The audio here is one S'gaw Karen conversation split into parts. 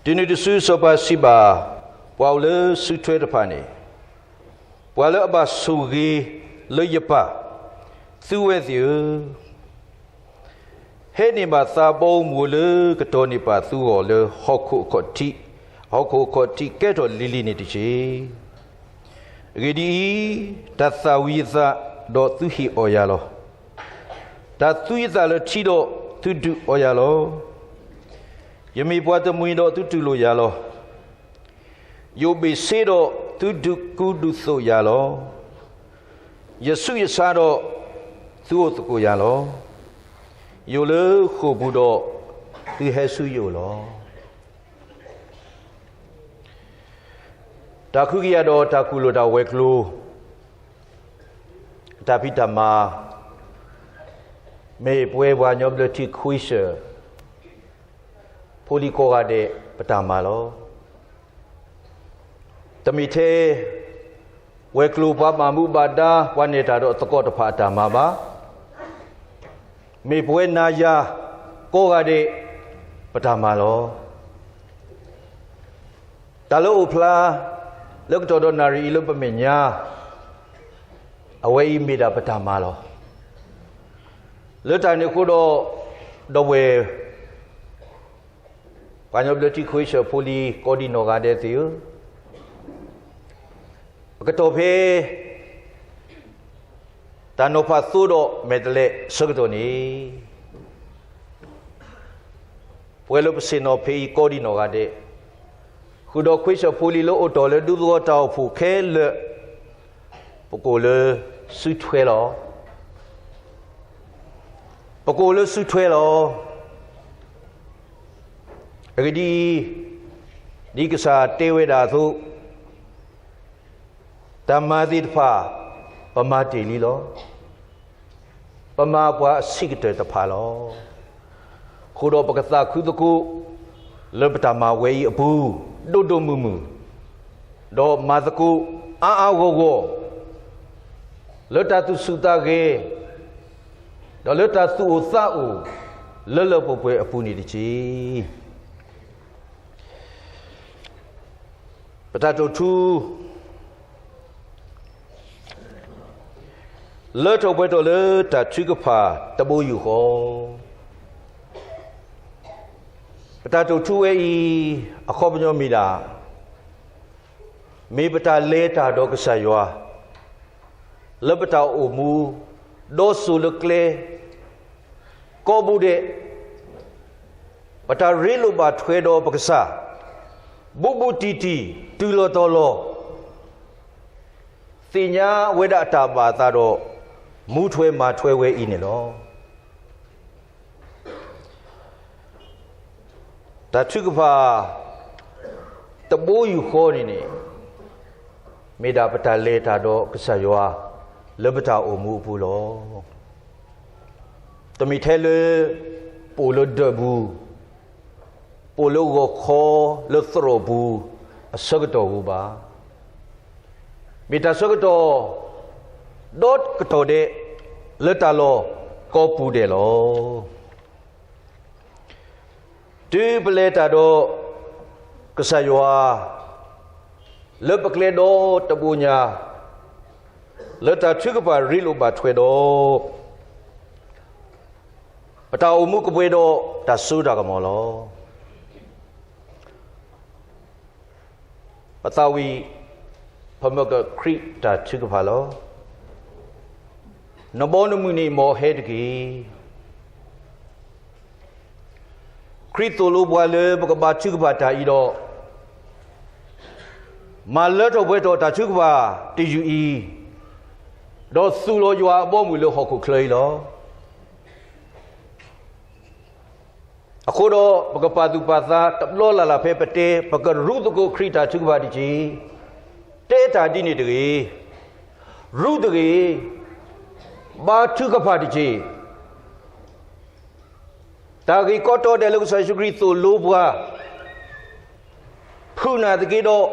တုၤနုၤတစုစီၤပၤစံးဘၣ် ပှၤအိၣ်လၢစုထွဲတဖၣ်န့ၣ်, ပှၤလၢအဘၣ်ဆိၣ်ဂ့ၤလၢယပၢ်, သုဝဲသ့ၣ်ဧၢ, ဟဲန့ၢ်ဘၣ်သးဘီမုၢ်လၢကတီၤန့ၢ်ပၢ်သုဂီၢ်လၢဟီၣ်ခိၣ်အခီၣ်ထံး, ဟီၣ်ခိၣ်အခီၣ်ထံးကဲထီၣ်လံၤလံၤန့ၣ်တက့ၢ်. အဂ့ၢ်ဒ်အံၤ, တၢ်သၣ်ဝံၤယသးဒီးသုဟ့ၣ်အီၣ်ယၤလီၤ. တၢ်သူယသးလၢထံဒီးသုဒုးအီယၤလီၤ. ယမ့ၢ်ပှၤတမှံၤဒီးသုတူၢ်လိာ်ယၤလီၤ. ယအိၣ်ဘ့ၣ်ဆ့ဒီးသုဒုးကူဒုးသိးယၤလီၤ. ယဆူးယဆါဒီးသုအိၣ်သကိးယၤလီၤ. ယအိၣ်လၢဃိာ်ပူၤဒီးသုဟဲဆူယအိၣ်လီၤ. တၢ်ခုကယၤဒီးတၢ်ကူၣ်လိာ်တၢ်ဝဲၤကျိၤ အတၢ်ဖံးတၢ်မၤ မ့ၢ်ပဝဲပှၤကညီဘျၢထံခွံစၢၣ် ဖိလံၤကိးဂၤဒဲး ပတၢ်မၤလီၤ. တမ့ၢ်ထဲ ဝဲၤကျိၤပှၤဘၣ်မူဘၣ်ဒါ ပှၤနဲၣ်တၢ်ဒီးသကိးတဖၣ်အတၢ်မၤဘၣ်. မ့ၢ်ပဝဲနၤယၤကိးဂၤဒဲး ပတၢ်မၤလီၤ. တၢ်လၢအိၣ်ဖျါ လၢကတီၢ်ဒီးနၣ်ရံၣ်အံၤလၢပမဲာ်ညါ အဝဲအံၤမ့ၢ်ဒၣ်ပတၢ်မၤလီၤ. လၢတၢ်န့ၣ်အဃိဒီး ဒီပုၢ်ဝဲၢ် ပှၤကညီဘျၢထံခွံစၢၣ်ဖိလံၤကိးဒံနီၢ်ဂၤဒဲးသ့ၣ်ဧၢ, အကတီၢ်ဖဲ တၢ်နီၤဖးသိဒီးမဲာ်တဲးလဲးအဆၢကတီၢ်န့ၣ် ပဝဲလၢပဆ့ၣ်နီၤဖဲအံၤကိးဒံနီၢ်ဂၤဒဲး, ဃုာ်ဒီးခွံစၢၣ်ဖိလံၤလၢအိၣ်တ့ၢ်လၢဒူသဝီတၢ်အိၣ်ဖှိၣ်ခဲလၢာ်, ပကအိၣ်လၢစုထွဲလီၤ. ပကအိၣ်လၢစုထွဲလီၤ. အဂ့ၢ်ဒ်အံၤ, ဒ်ကစၢ်တဲဝဲဒၣ်အသိး, တၢ်မၤသ့ၣ်တဖၣ် ပမၤတ့ၢ်လံလီၤ. ပမၤပှၤအဆံးကတၢၢ်တဖၣ်လီၤ. အဃိဒီးပကသးခုသကိး လၢပတၢ်မၤဝဲအံၤအပူၤ ဒိၣ်ဒိၣ်မုၢ်မုၢ်, ဒီးမၤသကိးအါအါဂီၢ်ဂီၢ် လၢတၢ်သူၣ်ဆူၣ်သးဂဲၤ, ဒီးလၢတၢ်သူၣ်အိၣ်သးအိၣ် လၢလၢပှဲၤပှဲၤအပူၤန့ၣ်တက့ၢ်. ပတၢ်တိာ်ထူ လၢထီၣ်ပှဲၤထီၣ်လၢတၢ်ထုကဖၣ်တဘိယူၢ်ဃီ, ပတၢ်တိာ်ထူဝဲအံၤ အခီပညီမ့ၢ်ဒၣ် မ့ၢ်ပတၢ်လဲၤတၢ်ဒီးကစၢ်ယွၤ လၢပတၢ်အိၣ်မူ ဒီးစိၤလၢကျဲ ကိးပူၤဒဲး, ပတၢ်ရ့လိာ်ဘၣ်ထွဲဒီးပကစၢ် ဘူးဘူးတံၢ်တံၢ် တုၤလီၤတီၤလီၤ, သ့ၣ်ညါဝဲဒၣ်အတၢ်ဘၣ်အသးဒီး မူထွဲမၤထွဲဝဲအံၤန့ၣ်လီၤ. တၢ်ထုကဖၣ်တဘိယူၢ်ဃီန့ၣ်န့ၣ် မ့ၢ်ဒၣ်ပတၢ်လဲၤတၢ်ဒီးကစၢ်ယွၤ လၢပတၢ်အိၣ်မူအပူၤလီၤ. တမ့ၢ်ထဲလၢ ပအိၣ်လၢဒၢးပူၤ, ပအိၣ်လၢဂီၤခီလၢသရိာ်ပူၤအဆၢကတီၢ်ဧိၤဘၣ်. မ့ၢ်တၢ်ဆၢကတီၢ် ဒီကတီၢ်ဒဲး လၢတၢ်လီၢ်ကိးပူၤဒဲးလီၤ. တုၤပလဲၤတၢ်ဒီးကစၢ်ယွၤ လၢပကျဲဒီတဘိညါ, လၢတၢ်ထုကဖၣ်ရ့လိာ်ဘၣ်ထွဲဒီး ပတၢ်အိၣ်မူကပှဲၤဒီးတၢ်စိတၢ်ကမီၤလီၤ. ပသးဝံၣ် ပမၢကခရံာ်တၢ်ထုကဖၣ်လီၤ. နဘီနမုၢ်န့ၣ်မ်ဟဲတက့ၢ်. ခရံာ်သိၣ်လိပှၤလၢပကဘါထုကဖၣ်တၢ်အံၤဒီး, မၤလၢထီၣ်ပှဲၤထီၣ်တၢ်ထုကဖၣ်တယုၢ်အံၤ, ဒီးသူၣ်လီၤယွၤအဘီအမုၢ်လၢဟီၣ်ခိၣ်ချၢအံၤလီၤ. အဃိဒီး ပကပာ်သူၣ်ပာ်သးတဘျီလၢ်လၢ်ဖဲပတဲ ပကရူးသကိးခရံာ်တၢ်ထုကဖၣ်တက့ၢ်. တဲတၢ်ဒ်န့ၣ်တဂ့ၤ. ရူးတဂ့ၤ. ဘါထုကဖၣ်တက့ၢ်. တၢ်ဂ့ၢ်ကီတီဒဲးလၢကစၢ်ယ့ၣ်ၡူးခရံာ်သိၣ်လိပှၤ ဖုၣ်နၢ်သက့ဒီး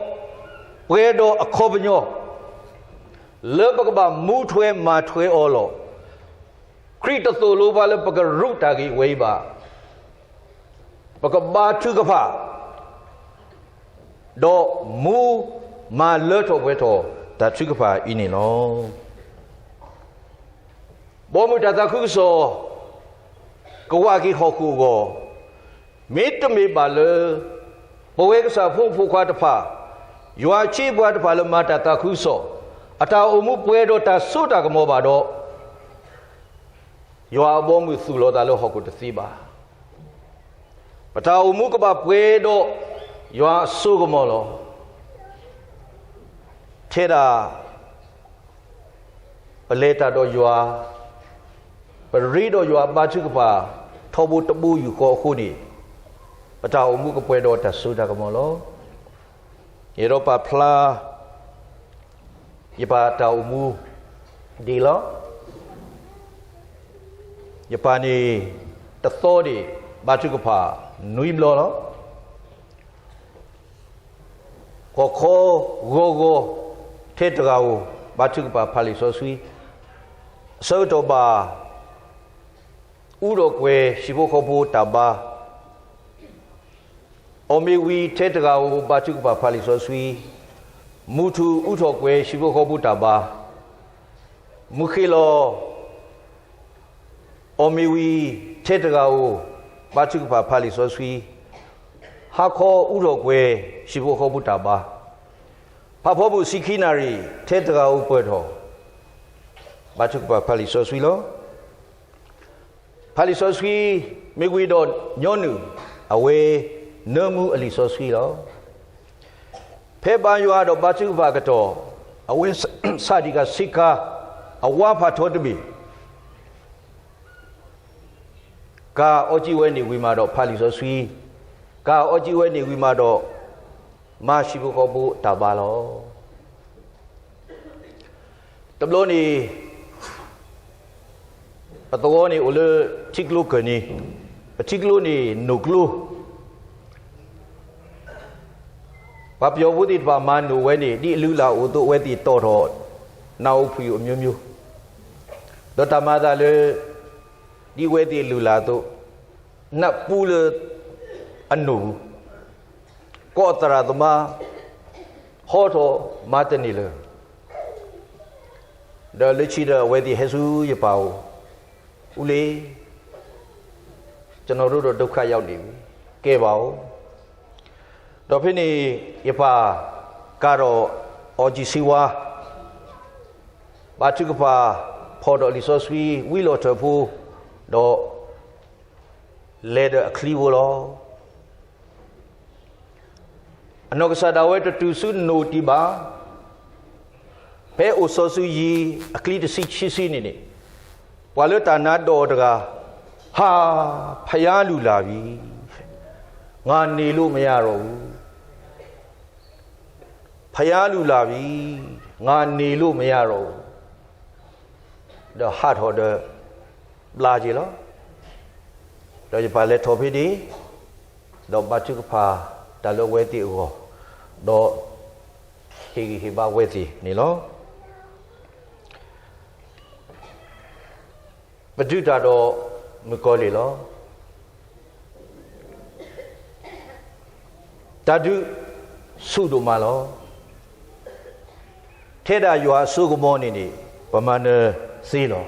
ပှဲၤဒီးအခီပညီ လၢပကဘၣ်မူထွဲမၤထွဲအီၤလီၤ. ခရံာ်တသိၣ်လိပှၤလၢပကရူးတၢ်ဂ့ၢ်ဝဲအံၤဘၣ်. ပကဘါထုကဖၣ် ဒီးမူမၤလၢထီၣ်ပှဲၤထီၣ်တၢ်ထုကဖၣ်အံၤန့ၣ်လီၤ. ဘီမုၢ်တၢ်သးခုကစီၣ် ကဝးက့ၤဟီၣ်ခိၣ်အဂီၢ်, မ့တမ့ၢ်ဘၣ်လၢ ပဝဲကစၢ်ဖိမုၣ်ဖိခွါတဖၣ်, ယွၤအဆံးပှၤတဖၣ်လၢမၤတၢ်သးခုကစီၣ်, အတၢ်အိၣ်မူပှဲၤဒီးတၢ်စိတၢ်ကမီၤဘၣ်ဒီး, ယွၤအဘီအမုၢ်သူၣ်လီၤသးလၢဟီၣ်ခိၣ်တသ့ဘၣ်. ပတၢ်အိၣ်မူကဘၣ်ပှဲၤဒီး ယွၤအစိကမီၤလီၤ. ထဲဒၣ် ပလဲၤတၢ်ဒီးယွၤ, ပရ့ဒီးယွၤဘါထုကဖၣ် ထီဘိတဘိယူၢ်ဃီအဃိန့ၣ်, ပတၢ်အိၣ်မူကပှဲၤဒီးတၢ်စိတၢ်ကမီၤလီၤ. ယအဲၣ်ဒိးပာ်ဖျါ ယပၢ်တၢ်အိၣ်မူ ဒ်လီၤ. ယပၢ်န့ၣ် တသီန့ၣ် ဘါထုကဖၣ်နွံဘျီလီၤ. ကီၢ်ခီဂီၤဂီၤ ထဲတဂၤဧိၤ ဘါထုကဖၣ်ဖးလံာ်စီဆှံ, အဆၢကတီၢ်ဘၣ် အူထီၣ်ကွဲၤဟံၣ်ဖိဃီဖိတၢ်ဘါ, အီၣ်မ့ၤဝံၤထဲတဂၤဧိၤ ဘါထုကဖၣ်ဖးလံာ်စီဆှံ, မုၢ်ထူၣ်အူထီၣ်ကွဲၤဟံၣ်ဖိဃီဖိတၢ်ဘါ, မုၢ်ဃ့ၢ်လီၤ အီၣ်မ့ၤဝံၤထဲတဂၤဧိၤ ဘါထုကဖၣ်ဖးလံာ်စီဆှံ, ဟါခီအူထီၣ်ကွဲၤ ဟံၣ်ဖိဃီဖိတၢ်ဘါ, ဖးဖီဘူၣ်ဆံခံနၣ်ရံၣ် ထဲတဂၤဧိၤပၢၢ်ထီၣ် ဘါထုကဖၣ်ဖးလံာ်စီဆှံလီၤ. ဖးလံာ်စီဆှံ မ့ၢ်ဝံၤဒီးညီနုၢ် အဝဲနၢမူအလံာ်စီဆှံလီၤ. ဖဲဘါယွၤဒီးဘါထုကဖၣ်အကတီၢ် အဝဲစးဒံးက့ၤဆ့ကၤ အဝါဖးထီတဘ့ၣ် ကၤအီကံဝဲန့ၣ်ဝံၤမးဒီးဖးလံာ်စီဆှံ, ကၤအီကံဝဲန့ၣ်ဝံၤမးဒီး မၤဟံၣ်ဖိဃီဖိတၢ်ဘါလီၤ. တဘျီန့ၣ် ပသဝီန့ၣ်အိၣ်လၢ ထံကျိကၢၢ်နံၤ, ပထံကျိန့ၣ်နိၣ်ကျိ ပှၤပယီၤဖိသ့ၣ်တဖၣ်မၤနိၣ်ဝဲန့ၣ် ဒ်အလုၢ်အလၢ်အိၣ်အသိး အဝဲသ့ၣ်တီၣ်ထီၣ် နၢ်အိၣ်ဖှံၣ်အိၣ် မျိုးမျိုး, ဒီးတၢ်မၤအသးလၢ ဒ်အဝဲသ့ၣ်အလုၢ်အလၢ်အသိး နၢ်ပူလၢအနိၣ်ပူၤ, ကီၢ်အသရၣ်သမါ ဟီထီၣ်မၤတန့ၢ်လၢၤ ဒီးလၢခံဒီးအဝဲသ့ၣ်ဟဲဆူယပၢ်အိၣ်, အူလ့ၤ ကျွန်တော်တို့တော့ဒုက္ခရောက်နေပြီ, ကဲပါဦး. ဒီးဖဲန့ၣ် ယပၢ်ကၤထီၣ်အီကံဆ့ဝါ, ဘါထုကဖၣ် ဖီၣ်ဒီးလံာ်စီဆှံ ဝံလီၢ်ထၢၣ်ဖိ, ဒီးလဲၤဒီးအချံဖိလီၤ. အနီၢ်ကစၢ်ဒၣ်ဝဲတတုၤဆူနိၣ်တံၢ်ဘၣ်, ဖဲအိၣ်စီၤစုၤယံၤ အချံတဆံခံဆံန့ၣ်န့ၣ်, ပှၤလၢတၢ်နါဒိးတဂၤ, ဟာ, ဖယါလူၤလၢ်ဘံ, ငါနေလို့မရတော့ဘူး, ဖယါလူၤလၢ်ဘံ, ငါနေလို့မရတော့ဘူး ဒီးဟးထီၣ်ဒီး ဘျါက့ၤလီၤ. ဒီးယပၢ်လဲၤထီၣ်ဖဲန့ၣ်, ဒီးဘါထုကဖၣ်တၢ်လၢအဝဲသ့ၣ်အဂီၢ်, ဒီးဟ့ၣ်ဂံၢ်ဟ့ၣ်ဘါအဝဲသ့ၣ်န့ၣ်လီၤ. ပဒုးတၢ်ဒီးမုၣ်ကီၤလံၢ်လီၤ. တၢ်ဒုးဆူၣ်ဒိၣ်မးလီၤ. ထဲဒၣ်ယွၤအစိကမီၤန့ၣ်န့ၣ် ပမၤနၢၤသ့လီၤ.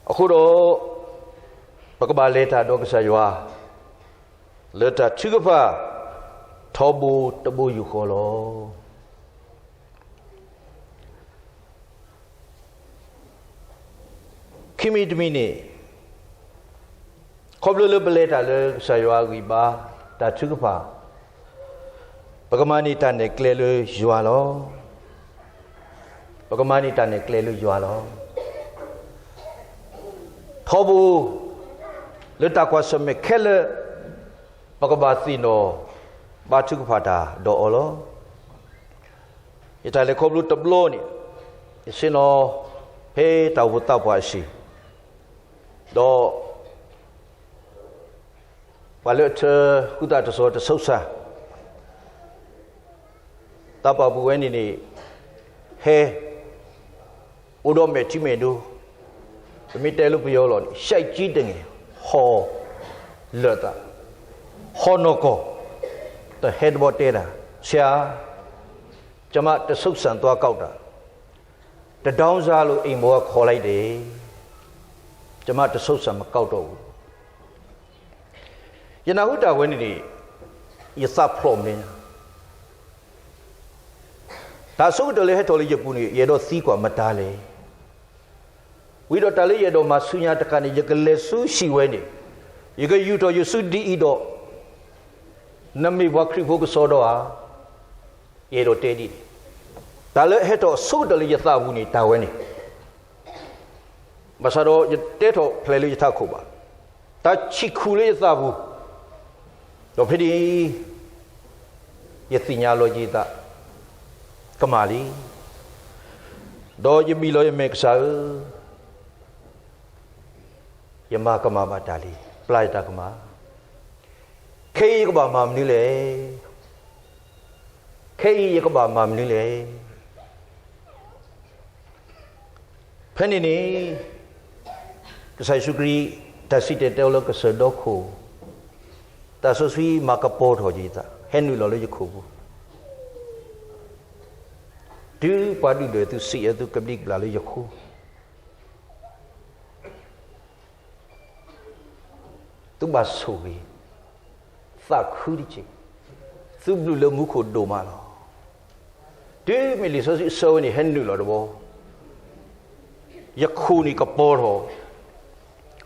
အဃိဒီး ပကဘၣ်လဲၤတၢ်ဒီးကစၢ်ယွၤ လၢတၢ်ထုကဖၣ် ထီဘိတဘိယူၢ်ဃီလီၤ. ခံမံၤတမံၤန့ၣ်, ခီဖျိလၢပလဲၤတၢ်လၢကစၢ်ယွၤအဂံၢ်ဘါ တၢ်ထုကဖၣ်, ပကမၤန့ၢ်တၢ်နဲၣ်ကျဲလၢယွၤလီၤ. ပကမၤန့ၢ်တၢ်နဲၣ်ကျဲလၢယွၤလီၤ. ထီဘိ လၢတၢ်ကွၢ်ဆၢၣ်မဲာ်ခဲလၢာ် ပကဘၣ်သ့ၣ်နီၣ် ဘါထုကဖၣ်တၢ်ဒီးအီၤလီၤ. ယတၢ်လဲၤခီဖျိတဘျီန့ၣ်, ယဆ့ၣ်နီၤ ဖဲတၢ်အိၣ်ဖှိၣ်သးပှၢ်အဟံၣ်, ဒီး ပှၤလၢအထၢဃုသးတစီၤတဆူးစၢ်, သးပှၢ်ပူၤဝဲန့ၣ်န့ၣ်, ဟဲ အိၣ်ဒီးမဲာ်ထံမဲာ်နိ, ပမ့ၢ်တဲလၢပယီၤလီၤန့ၣ် ရှဲးကံတငဲၢ်, ဟီၣ်လၢာ်သး, ဟီၣ်နီၢ်ကီၢ်, ဒီးဟဲတဘျီတဲတၢ်, ဆရာ, ကျွန်မတဆုတ်ဆံသွားကောက်တာ, တဒေါင်းစားလို့အိမ်ပေါ်ကခေါ်လိုက်တယ်, ကျွန်မတဆုတ်ဆံမကောက်တော့ဘူး. ယနၢ်ဟူတၢ်ဝဲန့ၣ်န့ၣ်, ယသးဖျိးမဲာ်ညါ, တၢ်အဆိကတၢၢ်လၢဟဲထီၣ်လၢယပူၤန့ၣ် ယအဲၣ်ဒိးသံကွၢ်မတၤလဲၣ်. ဝံၤဒီးတၢ်လၢယအဲၣ်ဒိးမၤဆူညါတခါန့ၣ် ယကလဲၤဆူဟံၣ်ဝဲန့ၣ်, ယကယူာ်ထီၣ်ယစုဒ်အံၤဒီး, နမ့ၢ်ပှၤခရံာ်ဖိကစီဒီဧါ. ယအဲၣ်ဒိးတဲဒ်န့ၣ်, တၢ်လၢအဟဲထီၣ်အဆိကတၢၢ်လၢယသးပူၤန့ၣ် တၢ်ဝဲန့ၣ် ဘၣ်ဆၣ်ဒီးယတဲထီၣ်ဖျဲးလၢယထးခိၣ်ဘၣ်, တၢ်ဆံးခူၣ်လၢယသးပူၤ, ဒီးဖဲန့ၣ် ယသ့ၣ်ညါလီၤက့ၤသး, ကမၣ်လံ, ဒီးယဘံၣ်လီၤယမဲာ် ကစၢ်ဧၢ, ယမၤကမၣ်ဘၣ်တၢ်လံ, ပျၢ်ယတၢ်ကမၣ်, ခဲအံၤယကဘၣ်မၤမနုၤလဲၣ်. ခဲအံၤယကဘၣ်မၤမနုၤလဲၣ်. ဖဲန့ၣ်န့ၣ်, ကစၢ်ယ့ၣ်ၡူးခရံာ် တၢ်စံၣ်တဲၤတဲလီၤလၢကစၢၢ်ဒီခိၣ်, တၢ်စီဆှံမၤကပီၤထီၣ်က့ၤသး ဟဲနုာ်လီၤလၢယခိၣ်ပူၤ, တုၤပှၤဒုၣ်ဒွဲၣ်သုစံးအၢသုကဘျံးကဘျၣ်လၢယဃိ သုဘၣ်ဆိၣ်ဂ့ၤ, သးခုတက့ၢ်, သုဘျုးလၢမူခိၣ်ဒိၣ်မးလီၤ. တုၤမ့ၢ်လံာ်စီဆှံအဆၢဝဲန့ၣ် ဟဲနုာ်လီၤတဘျီ, ယခိၣ်န့ၣ်ကပီၤထီၣ်,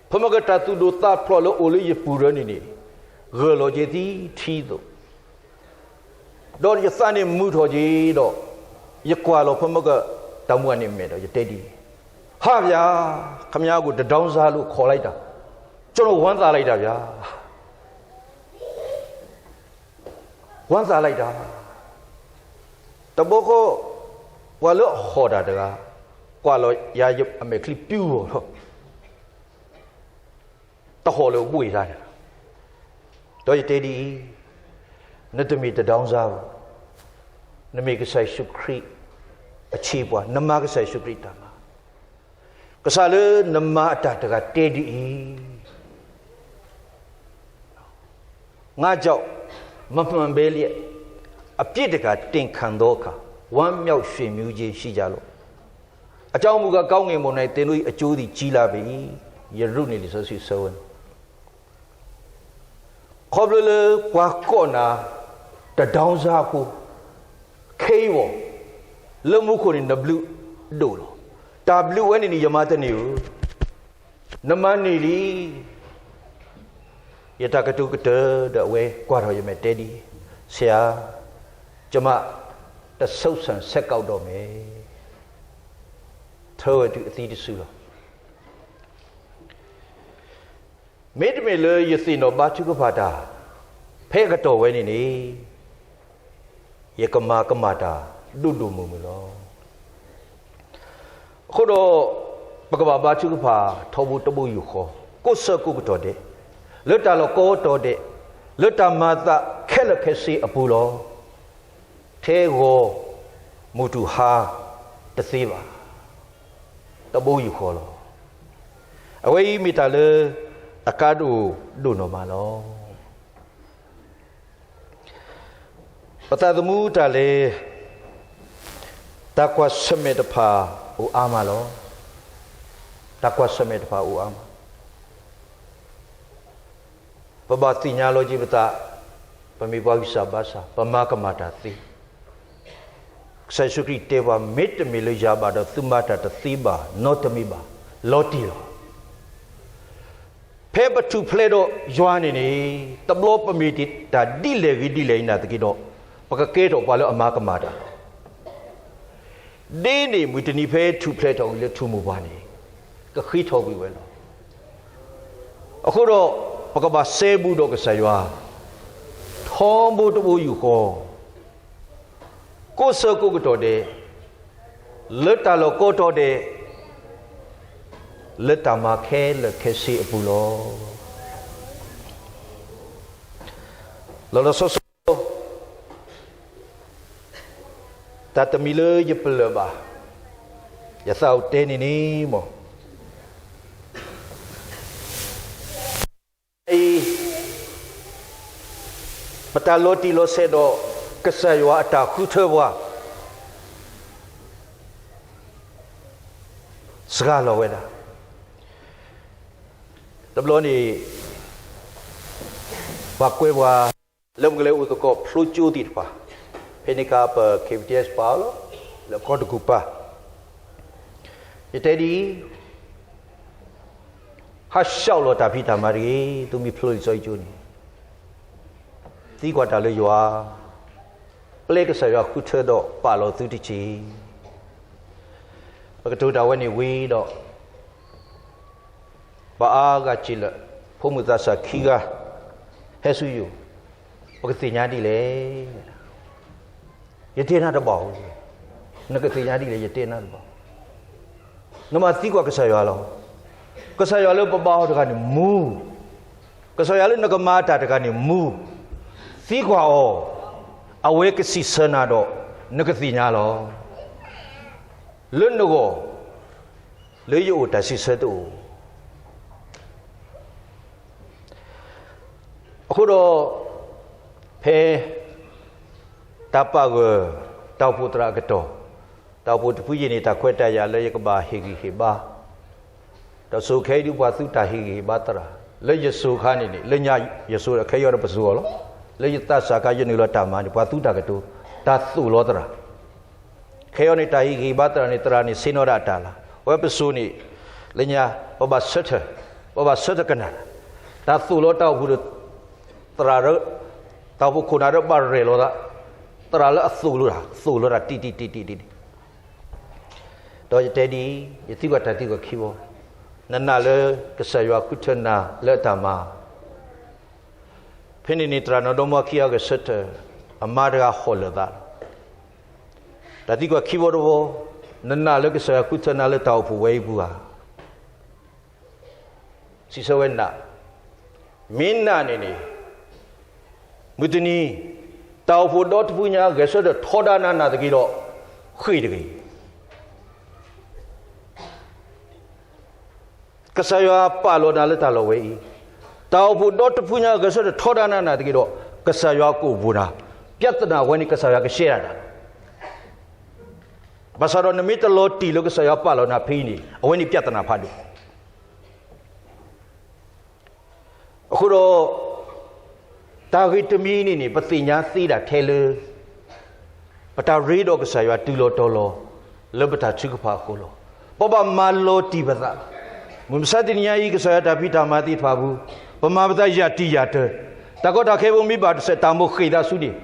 ဖဲမ့ၢ်ကတၢ်သူၣ်ဒိၣ်သးဖျိးလၢအိၣ်လၢယပူၤရၢန့ၣ်န့ၣ်, ဂၢၢ်လီၤက့ၤသံထံသိး ဒီးယသးန့ၣ်မုာ်ထီၣ်က့ၤဒီး, ယကွၢ်လီၤဖဲမ့ၢ်က, တၢ်မူအန့ၣ်မဲာ်ဒီးယတဲဒ်အံၤ, ဟါဗျာ, ခင်ဗျားကိုတဒေါင်းစားလို့ခေါ်လိုက်တာ, ကျွန်တော်ဝမ်းသာလိုက်တာဗျာ, ဝမ်းသာလိုက်တာ, တဘျီဃီ, ပှၤလၢအဟီၣ်တၢ်တဂၤ, ကွၢ်လီၤယၤအမဲာ်ချံပျူၤအီၤလီၤ. တဟီၣ်လၢအဘှ့ၣ်တၢ်န့ၣ်လီၤ. ဒီးယတဲဒ်အံၤ, နတမ့ၢ်တဒေါင်းစားဘၣ်, နမ့ၢ်ကစၢ်ယ့ၣ်ၡူးခရံာ်အဆံးပှၤ, နမၤကစၢ်ယ့ၣ်ၡူးခရံာ်တၢ်မၤ, ကစၢ်လၢနမၤအတၢ်တဂၤတဲဒ်အံၤ, ငါ့ကြောင့် မမှန်ဘဲလျက် အပြစ်တကယ်တင်ခံသောအခါ ဝမ်းမြောက်ရွှင်လန်းခြင်းရှိကြလော့. အကြောင်းမူကား ကောင်းကင်ဘုံ၌ သင်တို့၏ အကျိုးသည် ကြီးလှပေ၏. ယရူၢ်န့ၣ်လံာ်စီဆှံအဆၢဝဲန့ၣ်, ခီဖျိလၢပှၤကိးနၤ တဒေါင်းစားအဃိ, ခဲအံၤအဂီၢ်, လၢမူခိၣ်န့ၣ် နဘျုးဒိၣ်လီၤ. တၢ်ဘျုးဝဲန့ၣ်န့ၣ် ယမၤတန့ၢ်ဧိၤ, နမၤန့ၢ်လံ. ယတၢ်ကတိၤကတၢၢ်ဒီးအဝဲကွၢ်ထီၣ်ယမဲာ်တဲဒ်အံၤ, ဆရာ, ကျွန်မတဆုတ်ဆံဆက်ကောက်တော့မယ်, ထၢဝဲတုၤအသံတစုလီၤ. မ့တမ့ၢ်လၢယသ့ၣ်နီၣ်ဘါထုကဖၣ်တၢ် ဖဲအကတီၢ်ဝဲန့ၣ်န့ၣ်, ယကမၤကမၣ်တၢ်ဒိၣ်ဒိၣ်မုၢ်မုၢ်လီၤ. အဃိဒီး, ပကဘၣ်ဘါထုကဖၣ်ထီဘိတဘိယူၢ်ဃီ, ကိးဆၢကိးကတီၢ်ဒဲး, လၢတၢ်လီၢ်ကိးတီၤဒဲး, လၢတၢ်မၤသးခဲလၢာ်ခဲဆ့အပူၤလီၤ. ထဲဂီၤမုၢ်ထူၣ်ဟါတသ့ဘၣ်, တဘိယူၢ်ဃီလီၤ. အဝဲအံၤမ့ၢ်တၢ်လၢအကါဒိၣ်ဒိၣ်နီၢ်မးလီၤ. ပသးသမူတၢ်လဲၤ, တၢ်ကွၢ်ဆၢၣ်မဲာ်တဖၣ်အိၣ်အါမးလီၤ. တၢ်ကွၢ်ဆၢၣ်မဲာ်တဖၣ်အိၣ်အါမး, ပဘၣ်သ့ၣ်ညါလီၤက့ၤပသး, ပမ့ၢ်ပှၤဂံၢ်စၢ်ဘါစၢ်, ပမၤကမၣ်တၢ်သ့. ကစၢ်ယ့ၣ်ၡူးခရံာ်တဲပှၤ, မ့တမ့ၢ်လၢယၤဘၣ်ဒီး သုမၤတၢ်တသ့ဘၣ်နီတမံၤဘၣ်, လီၤတံၢ်လီၤ. ဖဲပထူၣ်ဖျဲးဒီးယွၤန့ၣ်န့ၣ်, တဘျီပမ့ၢ်တၢ်ဒ်လဲၣ်ဂ့ၤဒ်လဲၣ်ဂ့ၤနာ်သက့ဒီး, ပကကဲထီၣ်ပှၤလၢအမၤကမၣ်တၢ်လီၤ. ဒ်န့ၣ်မုၢ်တနံၤဖဲထူၣ်ဖျဲးထီၣ်ကွံာ်လၢထူၣ်မိၢ်ပှၢ်န့ၣ်, ကဃ့ထီၣ်ကွံာ်ဝဲလီၤ. အဃိဒီး, ပကဘၣ်စဲဘူးဒီးကစၢ်ယွၤ, ထီဘိတဘိယူၢ်ဃီ, ကိးဆၢကိးကတီၢ်ဒဲး, လၢတၢ်လီၢ်ကိးတီၤဒဲး, လၢတၢ်မၤခဲလၢာ်ခဲဆ့အပူၤလီၤ. လီၤလီၤဆီဆီ, တၢ်တမံၤလၢယပလၢၢ်ဘၣ်, ယသးအိၣ်တဲန့ၣ်န့ၣ်မ့ၢ် အံၤ, ပတၢ်လီၤတံၢ်လီၤဆဲးဒီး ကစၢ်ယွၤအတၢ်ဃုထၢပှၤ စှၤလီၤဝဲဒၣ်. တဘျီန့ၣ် ပှၤကွဲပှၤ လၢပကလဲၤအိၣ်သကိးဖျိကၠိသ့ၣ်တဖၣ်, ဖဲန့ၣ်အခါ ပ K B T S ပာ်အီၤလီၤ လၢကီၢ်တကူၣ်ပၤ, ယတဲဒ်အံၤ, ဟးဆှီလီၤတၢ်ဖံးတၢ်မၤတဂ့ၤ, သုမ့ၢ်ဖျိလံာ်စီဆှံကၠိန့ၣ် သံကွၢ်တၢ်လၢယွၤ, ပျဲကစၢ်ယွၤဃုထၢဒီးပာ်လီၤသုတက့ၢ်. ပကတိၤတၢ်ဝဲန့ၣ်ဝံၤဒီး ပှၤအါဂၤစံးလၢ ဖိမုၣ်သးစၢ်ခံဂၤ ဟဲဆူယအိၣ်, ပကသ့ၣ်ညါဒ်လဲၣ်. ယတဲနၤတဘၣ်ဧိၤ, နကသ့ၣ်ညါဒ်လဲၣ် ယတဲနၤတဘၣ်. နမၤသံကွၢ်ကစၢ်ယွၤလီၤ. ကစၢ်ယွၤလၢပဘါအီၤတဂၤန့ၣ်မူ, ကစၢ်ယွၤလၢနကမၤတၢ်တဂၤန့ၣ်မူ, သံကွၢ်အီၤ, အဝဲကစံးဆၢနၤဒီး နကသ့ၣ်ညါလီၤ. လၢနဂီၢ် လၢယအိၣ်တၢ်စံးဆၢတအိၣ်. အဃိဒီး ဖဲ တၢ်ပာ်ဂၢၢ် တၢ်အိၣ်ဖှိၣ်သရၣ်အကတီၢ်, တၢ်အိၣ်ဖှိၣ်တဖုယံၤန့ၣ် တၢ်ခွဲးတၢ်ယာ်လၢယကဘၣ်ဟ့ၣ်ဂံၢ်ဟ့ၣ်ဘါ, ဒီးစိၤခဲအံၤဒုးပှၤသုးတၢ်ဟ့ၣ်ဂံၢ်ဟ့ၣ်ဘါသရၣ်, လၢယစိၤခါန့ၣ်န့ၣ် လၢညါယစိၤဒီးခဲအံၤဒီးပစိၤအီၤလီၤ. လၢယသးစၢ်ခါယနုာ်လီၤတၢ်မၤန့ၣ် ပှၤသုးတၢ်ကတိၤ, တၢ်သိၣ်လီၤသရၣ် ခဲအံၤန့ၣ် တၢ်ဟ့ၣ်ဂံၢ်ဟ့ၣ်ဘါသရၣ်န့ၣ် သရၣ်န့ၣ်ဆ့ၣ်နီၤဒၣ်အတၢ်လီၤ. အဝဲပစိၤန့ၣ် လၢညါ ပဘၣ်ဆၢထၢၣ်, ပဘၣ်ဆၢထၢၣ်ကနၣ်, တၢ်သိၣ်လီၤတၢ်အိၣ်ဖှိၣ်ဒီး သရၣ်, တၢ်အိၣ်ဖှိၣ်ခိၣ်နၢ်ဒီးဘၣ်ရဲၣ်လီၤသး, သရၣ်လၢအသိၣ်လိတၢ်, သိၣ်လိတၢ်တံၢ်တံၢ်တံၢ်တံၢ်တံၢ်န့ၣ်, ဒီးယတဲဒ်အံၤ, ယသံကွၢ်တၢ်သံကွၢ်ခံဘီ, နနာ်လၢကစၢ်ယွၤဃုထၢနၤလၢအတၢ်မၤ ဖဲန့ၣ်န့ၣ် သရၣ်နီၢ်ဒီမါခံဂၤဂဲၤဆၢထၢၣ် အမါတဂၤဟီၣ်လၢာ်သးလီၤ. တၢ်သံကွၢ်ခံဘီတဘီ, နနာ်လၢကစၢ်ယွၤဃုထၢနၤလၢတၢ်အိၣ်ဖှိၣ်ဝဲအံၤပူၤဧါ. စံးဆၢဝဲနၤ, မ့ၢ်နာ်န့ၣ်န့ၣ်, မုၢ်တနံၤ, တၢ်အိၣ်ဖှိၣ်ဒီတဖုညါဂဲၤဆၢထၢၣ်ထီဒါနၤနာ်သက့ဒီး, ဃ့ၢ်တဂ့ၤ. ကစၢ်ယွၤပာ်လီၤနၤလၢတၢ်လီၢ်ဝဲအံၤ, တၢ်အိၣ်ဖှိၣ်ဒီတဖုညါဂဲၤဆၢထၢၣ်ထီဒါနၤနာ်သက့ဒီး, ကစၢ်ယွၤကအိၣ်ဘူးနၤ, ပြဿနာဝဲန့ၣ် ကစၢ်ယွၤကရှဲဒၣ်နၤ ဘၣ်ဆၣ်ဒီးနမ့ၢ်တလီၤတံၢ်လၢကစၢ်ယွၤပာ်လီၤနၤဖဲအံၤန့ၣ် အဝဲန့ၣ်ပြဿနာဖးဒိၣ်. အဃိဒီး တၢ်ဂ့ၢ်တမံၤန့ၣ်န့ၣ် ပသ့ၣ်ညါသ့ဒၣ်ထဲလၢ ပတၢ်ရ့ဒီးကစၢ်ယွၤတုၤလီၤတီၤလီၤ လၢပတၢ်ထုကဖၣ်အဃိလီၤ. ပဘၣ်မၤလီၤတံၢ်ပသး, မုၢ်မဆါတနံၤညါအံၤ ကစၢ်ယွၤတၢ်ဖံးတၢ်မၤသ့ၣ်တဖၣ်အပူၤ, ပမၤပသးယၢ်တံၢ်ယၢ်တၢၢ်, တၢ်ကီတၢ်ခဲဖိမ့ၢ်ဘၣ်တစဲး တၢ်မိၣ်ဃ့ၢ်သးဆူန့ၣ်,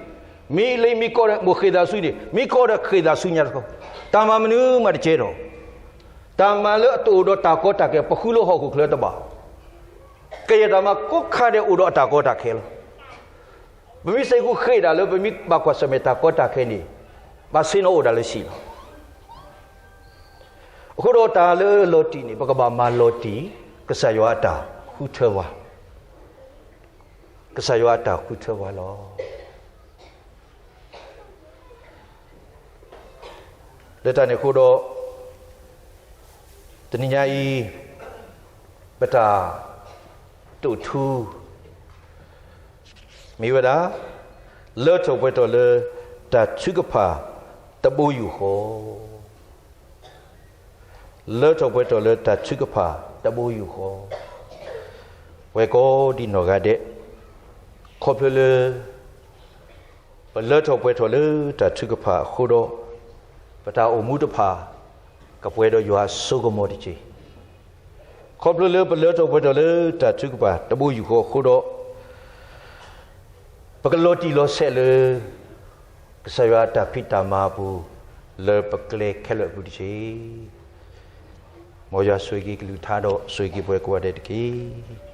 မ့ၢ်လၢမ့ၢ်ကီဒီးမိၣ်ဃ့ၢ်သးဆူန့ၣ်, မ့ၢ်ကီဒီးဃ့ၢ်သးဆူညါတခီ, တၢ်မၤမနုၤမးတကဲဒီး တၢ်မၤလၢအတအိၣ်ဒီးတၢ်ကီတၢ်ခဲ ပဃုလိာ်ဟီၣ်ခိၣ်ချၢတဘၣ်. ကယဲၢ်တၢ်မၤကိးခါဒဲးအိၣ်ဒီးအတၢ်ကီတၢ်ခဲလီၤ. ပမ့ၢ်စဲးဃုာ်ဃ့ၢ်ဒၣ်လၢပမ့ၢ်ဘၣ်ကွၢ်ဆၢၣ်မဲာ်တၢ်ကီတၢ်ခဲန့ၣ်, ဘၣ်ဆ့ၣ်နီၤအိၣ်ဒၣ်လၢဆံးလီၤ. အဃိဒီးတၢ်လၢလီၤတံၢ်န့ၣ် ပကဘၣ်မၤလီၤတံၢ် ကစၢ်ယွၤအတၢ်ဃုထၢပှၤ, ကစၢ်ယွၤအတၢ်ဃုထၢပှၤလီၤ. လၢတၢ်န့ၣ်အဃိဒီး တနံၤညါအံၤ ပတၢ်တိာ်ထူ မ့ၢ်ဝဲဒၣ် လၢထီၣ်ပှဲၤထီၣ်လၢတၢ်ထုကဖၣ်တဘိယူၢ်ဃီ, လၢထီၣ်ပှဲၤထီၣ်လၢတၢ်ထုကဖၣ်တဘိယူၢ်ဃီ, ဝဲကိးဒံနီၢ်ဂၤဒဲး, ခီဖျိလၢ ပလၢထီၣ်ပှဲၤထီၣ်လၢတၢ်ထုကဖၣ်အဃိဒီး, ပတၢ်အိၣ်မူတဖၣ် ကပှဲၤဒီးယွၤအစိကမီၤတက့ၢ်. ခီဖျိလၢပလၢထီၣ်ပှဲၤထီၣ်လၢတၢ်ထုကဖၣ်တဘိယူၢ်ဃီအဃိဒီး, ပကလီၤတံၢ်လီၤဆဲးလၢ ကစၢ်ယွၤအတၢ်ဖံးတၢ်မၤအပူၤ လၢပကျဲခဲလၢာ်အပူၤတက့ၢ်. မ်ယွၤဆိၣ်ဂ့ၤက့ၤကလုၢ်ကထါဒီးဆိၣ်ဂ့ၤက့ၤပှၤကိးဂၤဒဲးတက့ၢ်.